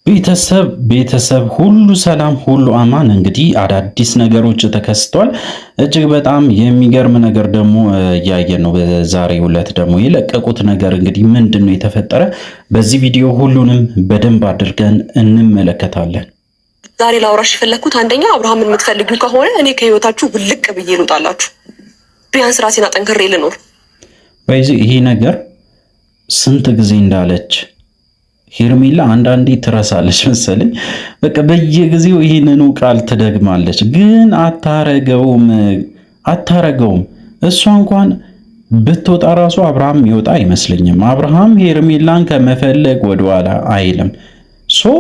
ቤተሰብ ቤተሰብ ሁሉ ሰላም ሁሉ አማን። እንግዲህ አዳዲስ ነገሮች ተከስተዋል። እጅግ በጣም የሚገርም ነገር ደግሞ እያየን ነው። በዛሬው ዕለት ደግሞ የለቀቁት ነገር እንግዲህ ምንድን ነው የተፈጠረ? በዚህ ቪዲዮ ሁሉንም በደንብ አድርገን እንመለከታለን። ዛሬ ላውራሽ የፈለግኩት አንደኛ አብርሃምን የምትፈልጊው ከሆነ እኔ ከህይወታችሁ ውልቅ ብዬ ልውጣላችሁ፣ ቢያንስ ራሴን አጠንክሬ ልኖር። በዚህ ይሄ ነገር ስንት ጊዜ እንዳለች ሄርሜላ አንዳንዴ ትረሳለች መሰለኝ። በቃ በየጊዜው ይህንኑ ቃል ትደግማለች፣ ግን አታረገውም አታረገውም። እሷ እንኳን ብትወጣ ራሱ አብርሃም ይወጣ አይመስለኝም። አብርሃም ሄርሜላን ከመፈለግ ወደኋላ አይልም። So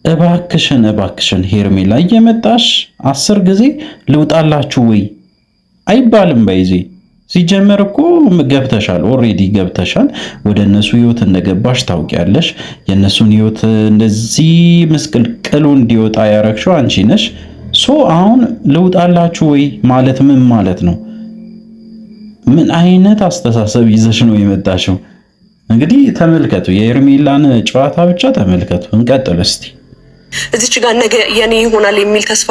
እባክሽን እባክሽን ሄርሜላ እየመጣሽ 10 ጊዜ ልውጣላችሁ ወይ አይባልም በይዜ ሲጀመር እኮ ገብተሻል፣ already ገብተሻል። ወደ እነሱ ህይወት እንደገባሽ ታውቂያለሽ። የእነሱን ህይወት እንደዚህ ምስቅልቅሉ እንዲወጣ ያረግሽው አንቺ ነሽ። So አሁን ልውጣላችሁ ወይ ማለት ምን ማለት ነው? ምን አይነት አስተሳሰብ ይዘሽ ነው የመጣሽው? እንግዲህ ተመልከቱ፣ የኤርሜላን ጨዋታ ብቻ ተመልከቱ። እንቀጥል እስቲ። እዚች ጋር ነገ የኔ ይሆናል የሚል ተስፋ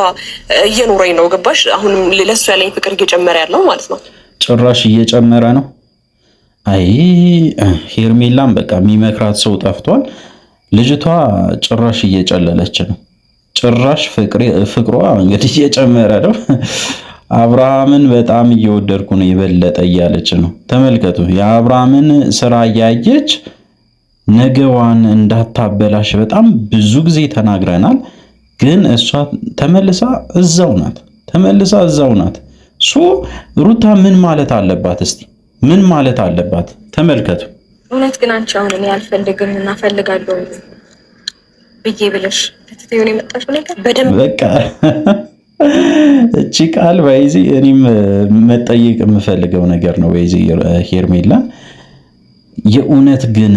እየኖረኝ ነው። ገባሽ? አሁንም ለሱ ያለኝ ፍቅር እየጨመረ ያለው ማለት ነው። ጭራሽ እየጨመረ ነው። አይ ሄርሜላም በቃ የሚመክራት ሰው ጠፍቷል። ልጅቷ ጭራሽ እየጨለለች ነው። ጭራሽ ፍቅሯ እንግዲህ እየጨመረ ነው። አብርሃምን በጣም እየወደድኩ ነው የበለጠ እያለች ነው። ተመልከቱ፣ የአብርሃምን ስራ እያየች ነገዋን እንዳታበላሽ በጣም ብዙ ጊዜ ተናግረናል። ግን እሷ ተመልሳ እዛው ናት። ተመልሳ እዛው ናት። So ሩታ ምን ማለት አለባት? እስቲ ምን ማለት አለባት? ተመልከቱ። እውነት ግን አንቺ አሁን እኔ አልፈልግም እና እፈልጋለሁ ብዬ ብለሽ ትትዩን የመጣሽው ነገር በደንብ በቃ እቺ ቃል በይዚ እኔም መጠየቅ የምፈልገው ነገር ነው። በይዚ ሄርሜላ የእውነት ግን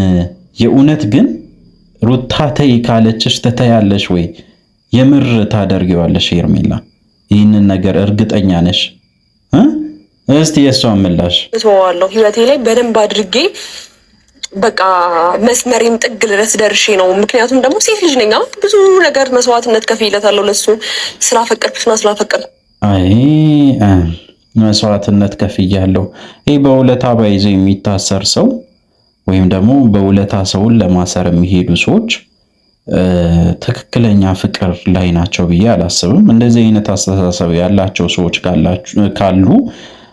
የእውነት ግን ሩታ ተይ ካለችሽ ትተያለሽ ወይ? የምር ታደርጊዋለሽ? ሄርሜላ ይህንን ነገር እርግጠኛ ነሽ? እስቲ የእሷን ምላሽ እተወዋለሁ። ህይወቴ ላይ በደንብ አድርጌ በቃ መስመሬም ጥግ ድረስ ደርሼ ነው። ምክንያቱም ደግሞ ሴት ልጅ ነኝ። ብዙ ነገር መስዋዕትነት ከፍዬለታለሁ ለሱ ስላፈቀርኩትና ስላፈቀርኩ። አይ መስዋዕትነት ከፍያለሁ። ይህ በውለታ ባይዘው የሚታሰር ሰው ወይም ደግሞ በውለታ ሰውን ለማሰር የሚሄዱ ሰዎች ትክክለኛ ፍቅር ላይ ናቸው ብዬ አላስብም። እንደዚህ አይነት አስተሳሰብ ያላቸው ሰዎች ካሉ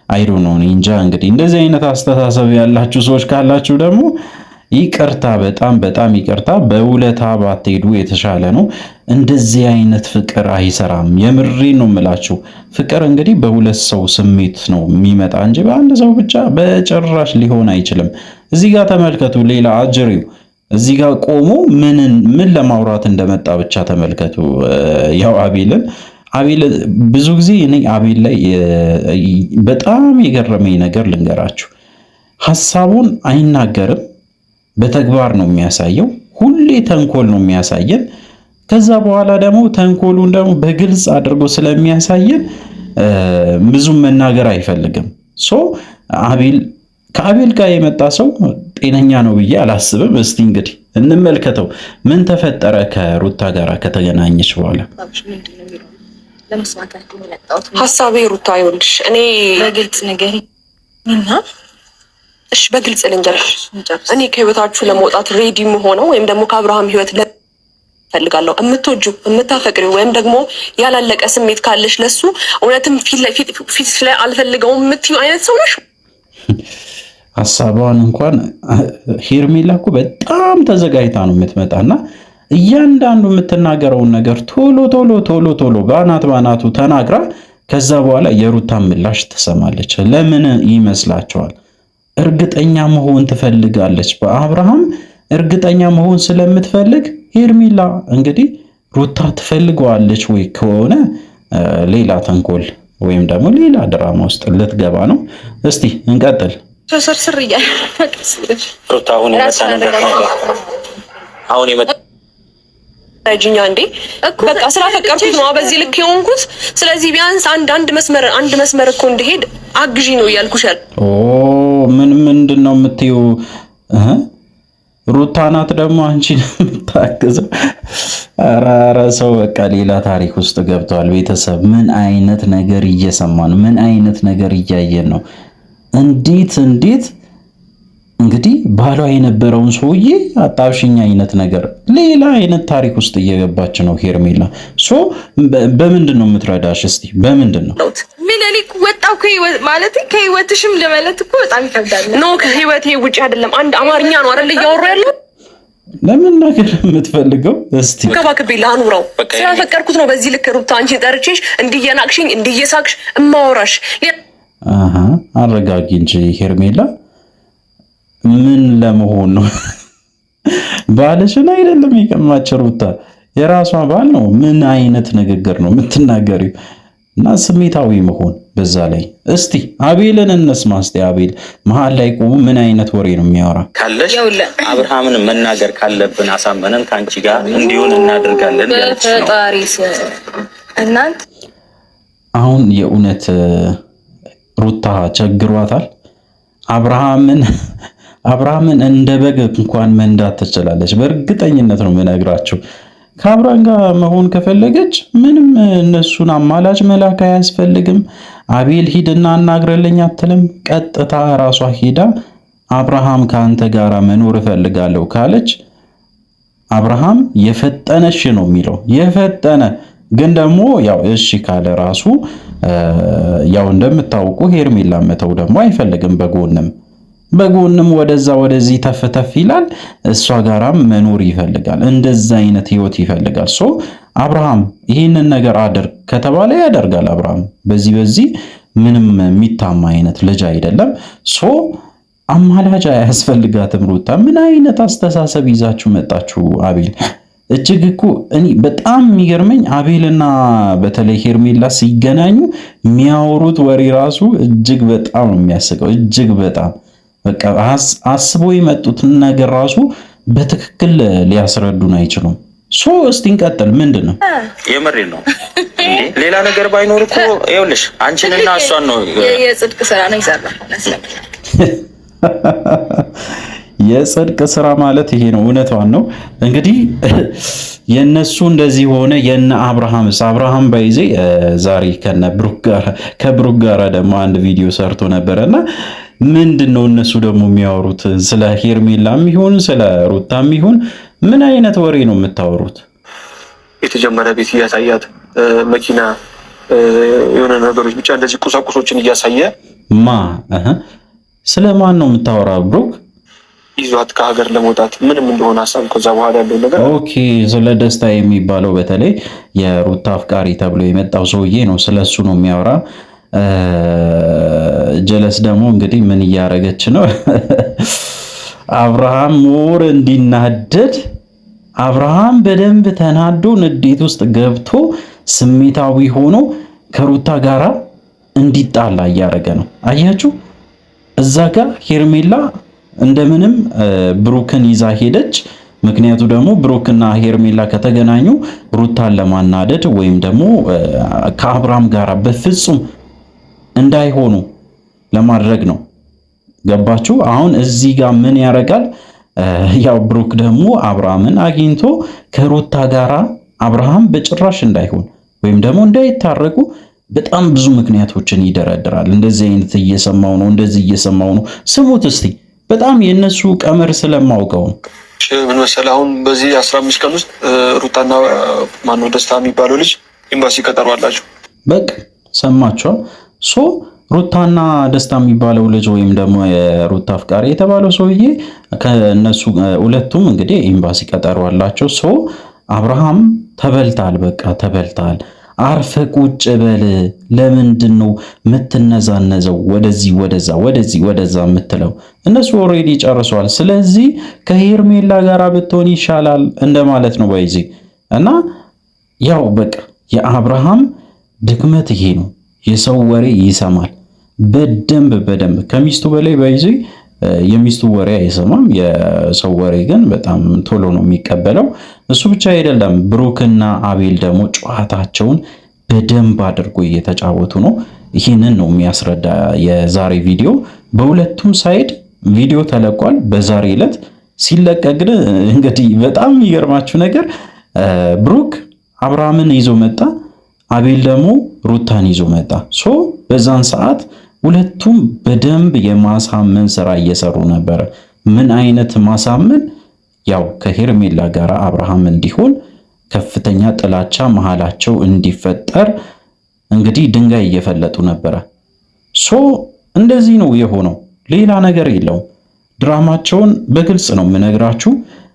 I don't know እንጃ። እንግዲህ እንደዚህ አይነት አስተሳሰብ ያላችሁ ሰዎች ካላችሁ ደግሞ ይቅርታ፣ በጣም በጣም ይቅርታ። በውለታ ባትሄዱ የተሻለ ነው። እንደዚህ አይነት ፍቅር አይሰራም። የምሬ ነው የምላችሁ። ፍቅር እንግዲህ በሁለት ሰው ስሜት ነው የሚመጣ እንጂ በአንድ ሰው ብቻ በጭራሽ ሊሆን አይችልም። እዚህ ጋር ተመልከቱ። ሌላ አጅሪው እዚህ ጋር ቆሞ ምን ምን ለማውራት እንደመጣ ብቻ ተመልከቱ። ያው አቤልን አቤል ብዙ ጊዜ እኔ አቤል ላይ በጣም የገረመኝ ነገር ልንገራችሁ። ሐሳቡን አይናገርም፣ በተግባር ነው የሚያሳየው። ሁሌ ተንኮል ነው የሚያሳየን። ከዛ በኋላ ደግሞ ተንኮሉን ደግሞ በግልጽ አድርጎ ስለሚያሳየን ብዙም መናገር አይፈልግም። So አቤል ከአቤል ጋር የመጣ ሰው ጤነኛ ነው ብዬ አላስብም። እስቲ እንግዲህ እንመልከተው ምን ተፈጠረ ከሩታ ጋር ከተገናኘች በኋላ። ሀሳቤ ሩታ ይኸውልሽ፣ እኔ በግልጽ ነገር እና እሺ፣ በግልጽ ልንገርሽ፣ እኔ ከህይወታችሁ ለመውጣት ready የምሆነው ወይም ደግሞ ከአብርሃም ህይወት ፈልጋለሁ የምትወጂው የምታፈቅሪው ወይም ደግሞ ያላለቀ ስሜት ካለሽ ለሱ እውነትም ፊት ላይ አልፈልገውም የምትይው አይነት ሰው ነሽ። ሀሳቧን እንኳን ሄርሜላ እኮ በጣም ተዘጋጅታ ነው የምትመጣና እያንዳንዱ የምትናገረውን ነገር ቶሎ ቶሎ ቶሎ ቶሎ በአናት በአናቱ ተናግራ ከዛ በኋላ የሩታን ምላሽ ትሰማለች። ለምን ይመስላችኋል? እርግጠኛ መሆን ትፈልጋለች። በአብርሃም እርግጠኛ መሆን ስለምትፈልግ ሄርሜላ እንግዲህ ሩታ ትፈልገዋለች ወይ ከሆነ ሌላ ተንኮል ወይም ደግሞ ሌላ ድራማ ውስጥ ልትገባ ነው። እስቲ እንቀጥል። ስርስር እያለ ሩታ አሁን የመጣ ነገር አሁን የመጣ ረጅኛ እንዴ በቃ ስላፈቀርኩት ነው በዚህ ልክ የሆንኩት። ስለዚህ ቢያንስ አንድ አንድ መስመር አንድ መስመር እኮ እንድሄድ አግዢ ነው እያልኩሽ ያለ። ኦ ምን ምንድን ነው የምትይው? ሩታ ናት ደግሞ አንቺን የምታግዘው። ኧረ ሰው በቃ ሌላ ታሪክ ውስጥ ገብተዋል። ቤተሰብ ምን አይነት ነገር እየሰማን ምን አይነት ነገር እያየን ነው? እንዴት እንዴት እንግዲህ ባሏ የነበረውን ሰውዬ አጣብሽኝ አይነት ነገር ሌላ አይነት ታሪክ ውስጥ እየገባች ነው ሄርሜላ። So በምንድን ነው የምትረዳሽ? እስቲ በምንድን ነው ምን እኔ ወጣሁ ማለት ከህይወትሽም ለማለት እኮ በጣም ይከብዳል። No ከህይወቴ ውጭ አይደለም። አንድ አማርኛ ነው አይደል እያወሩ ያለው ለምን ነገር የምትፈልገው እስቲ ከባክቤ ላኑረው ስላፈቀርኩት ነው። በዚህ ልክ ሩታ አንቺን ጠርቼሽ እንዲየናቅሽኝ እንዲየሳቅሽ እማወራሽ። አረጋጊ እንጂ ሄርሜላ ምን ለመሆን ነው? ባልሽን አይደለም የቀማች ሩታ፣ የራሷ ባል ነው። ምን አይነት ንግግር ነው የምትናገሪው? እና ስሜታዊ መሆን በዛ ላይ። እስቲ አቤልን እንስማ። እስቲ አቤል መሀል ላይ ቆሞ ምን አይነት ወሬ ነው የሚያወራ? ካለሽ አብርሃምን መናገር ካለብን አሳመነን ከአንቺ ጋር እንዲሆን እናደርጋለን። እናንተ አሁን የእውነት ሩታ ቸግሯታል። አብርሃምን አብርሃምን እንደ በግ እንኳን መንዳት ትችላለች። በእርግጠኝነት ነው የምነግራቸው። ከአብርሃም ጋር መሆን ከፈለገች ምንም እነሱን አማላጭ መላክ አያስፈልግም። አቤል ሂድና አናግረልኝ አትልም። ቀጥታ ራሷ ሂዳ አብርሃም ከአንተ ጋር መኖር እፈልጋለሁ ካለች አብርሃም የፈጠነ እሺ ነው የሚለው። የፈጠነ ግን ደግሞ ያው እሺ ካለ ራሱ ያው እንደምታውቁ ሄርሜላ መተው ደግሞ አይፈልግም። በጎንም በጎንም ወደዛ ወደዚህ ተፍ ተፍ ይላል። እሷ ጋራም መኖር ይፈልጋል። እንደዛ አይነት ህይወት ይፈልጋል። So አብርሃም ይህንን ነገር አድርግ ከተባለ ያደርጋል። አብርሃም በዚህ በዚህ ምንም የሚታማ አይነት ልጅ አይደለም። So አማላጅ አያስፈልጋትም። ሩታ ምን አይነት አስተሳሰብ ይዛችሁ መጣችሁ? አቤል እጅግ እኮ እኔ በጣም የሚገርመኝ አቤልና በተለይ ሄርሜላ ሲገናኙ የሚያወሩት ወሬ ራሱ እጅግ በጣም ነው የሚያስቀው። እጅግ በጣም በቃ አስቦ የመጡትን ነገር ራሱ በትክክል ሊያስረዱን አይችሉም። So እስቲ እንቀጥል። ምንድን ነው የምሬ ነው። ሌላ ነገር ባይኖር እኮ ይኸውልሽ አንቺንና እሷን ነው የጽድቅ ስራ ነው ይሰራል። የጽድቅ ስራ ማለት ይሄ ነው። እውነቷን ነው። እንግዲህ የነሱ እንደዚህ ሆነ። የነ አብርሃምስ አብርሃም ባይዜ ዛሬ ከነ ብሩክ ጋር ከብሩክ ጋር ደግሞ አንድ ቪዲዮ ሰርቶ ነበረና ምንድን ነው እነሱ ደግሞ የሚያወሩት? ስለ ሄርሜላም ይሁን ስለ ሩታም ይሁን ምን አይነት ወሬ ነው የምታወሩት? የተጀመረ ቤት እያሳያት መኪና፣ የሆነ ነገሮች ብቻ እንደዚህ ቁሳቁሶችን እያሳየ ማ ስለ ማን ነው የምታወራ ብሩክ? ይዟት ከሀገር ለመውጣት ምንም እንደሆነ ሀሳብ ከዛ በኋላ ያለው ነገር Okay። ስለ ደስታ የሚባለው በተለይ የሩታ አፍቃሪ ተብሎ የመጣው ሰውዬ ነው። ስለ እሱ ነው የሚያወራ። ጀለስ ደግሞ እንግዲህ ምን እያደረገች ነው? አብርሃም more እንዲናደድ አብርሃም በደንብ ተናዶ ንዴት ውስጥ ገብቶ ስሜታዊ ሆኖ ከሩታ ጋራ እንዲጣላ እያደረገ ነው። አያችሁ፣ እዛ ጋር ሄርሜላ እንደምንም ብሩክን ይዛ ሄደች። ምክንያቱ ደግሞ ብሩክና ሄርሜላ ከተገናኙ ሩታን ለማናደድ ወይም ደግሞ ከአብርሃም ጋራ በፍጹም እንዳይሆኑ ለማድረግ ነው። ገባችሁ? አሁን እዚህ ጋር ምን ያደርጋል? ያው ብሩክ ደግሞ አብርሃምን አግኝቶ ከሩታ ጋራ አብርሃም በጭራሽ እንዳይሆን ወይም ደግሞ እንዳይታረቁ በጣም ብዙ ምክንያቶችን ይደረድራል። እንደዚህ አይነት እየሰማው ነው፣ እንደዚህ እየሰማው ነው። ስሙት እስቲ በጣም የእነሱ ቀመር ስለማውቀው ነው። ምን መሰለህ፣ አሁን በዚህ 15 ቀን ውስጥ ሩታና ማነው ደስታ የሚባለው ልጅ ኤምባሲ ቀጠሮ አላቸው። በቃ ሰማችኋል። So ሩታና ደስታ የሚባለው ልጅ ወይም ደግሞ የሩታ አፍቃሪ የተባለው ሰውዬ ከነሱ ሁለቱም እንግዲህ ኤምባሲ ቀጠሮ አላቸው። So አብርሃም ተበልታል፣ በቃ ተበልታል። አርፈ ቁጭ በል። ለምንድን ነው የምትነዛነዘው? ወደዚህ ወደዛ፣ ወደዚህ ወደዛ የምትለው? እነሱ already ጨርሰዋል። ስለዚህ ከሄርሜላ ጋር ብትሆን ይሻላል እንደማለት ነው ባይዜ እና ያው በቃ የአብርሃም ድክመት ይሄ ነው። የሰው ወሬ ይሰማል በደንብ በደንብ ከሚስቱ በላይ ባይዜ የሚስቱ ወሬ አይሰማም። የሰው ወሬ ግን በጣም ቶሎ ነው የሚቀበለው። እሱ ብቻ አይደለም፣ ብሩክና አቤል ደግሞ ጨዋታቸውን በደንብ አድርጎ እየተጫወቱ ነው። ይህንን ነው የሚያስረዳ የዛሬ ቪዲዮ። በሁለቱም side ቪዲዮ ተለቋል በዛሬ ዕለት። ሲለቀቅ ግን እንግዲህ በጣም የሚገርማችሁ ነገር ብሩክ አብርሃምን ይዞ መጣ፣ አቤል ደግሞ ሩታን ይዞ መጣ። So በዛን ሰዓት ሁለቱም በደንብ የማሳመን ስራ እየሰሩ ነበረ። ምን አይነት ማሳመን? ያው ከሄርሜላ ጋር አብርሃም እንዲሆን ከፍተኛ ጥላቻ መሃላቸው እንዲፈጠር እንግዲህ ድንጋይ እየፈለጡ ነበረ። So እንደዚህ ነው የሆነው። ሌላ ነገር የለውም። ድራማቸውን በግልጽ ነው የምነግራችሁ።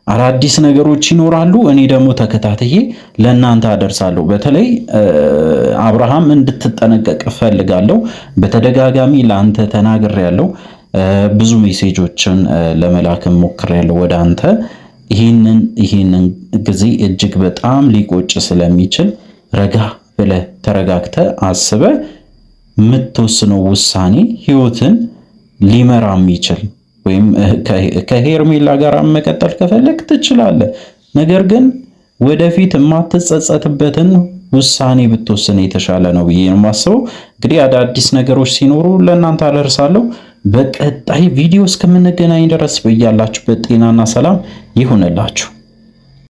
አዳዲስ ነገሮች ይኖራሉ። እኔ ደግሞ ተከታትዬ ለእናንተ አደርሳለሁ። በተለይ አብርሃም እንድትጠነቀቅ እፈልጋለሁ። በተደጋጋሚ ለአንተ ተናግሬያለሁ። ብዙ message ኦችን ለመላክም ሞክሬያለሁ ወደ አንተ። ይህንን ጊዜ እጅግ በጣም ሊቆጭ ስለሚችል ረጋ ብለህ ተረጋግተህ አስበህ የምትወስነው ውሳኔ ህይወትን ሊመራ የሚችል ወይም ከሄርሜላ ጋር መቀጠል ከፈለግ ትችላለህ። ነገር ግን ወደፊት የማትጸጸትበትን ውሳኔ ብትወስን የተሻለ ነው ብዬ ነው የማስበው። እንግዲህ አዳዲስ ነገሮች ሲኖሩ ለእናንተ አደርሳለሁ። በቀጣይ ቪዲዮ እስከምንገናኝ ድረስ በያላችሁበት ጤናና ሰላም ይሁንላችሁ።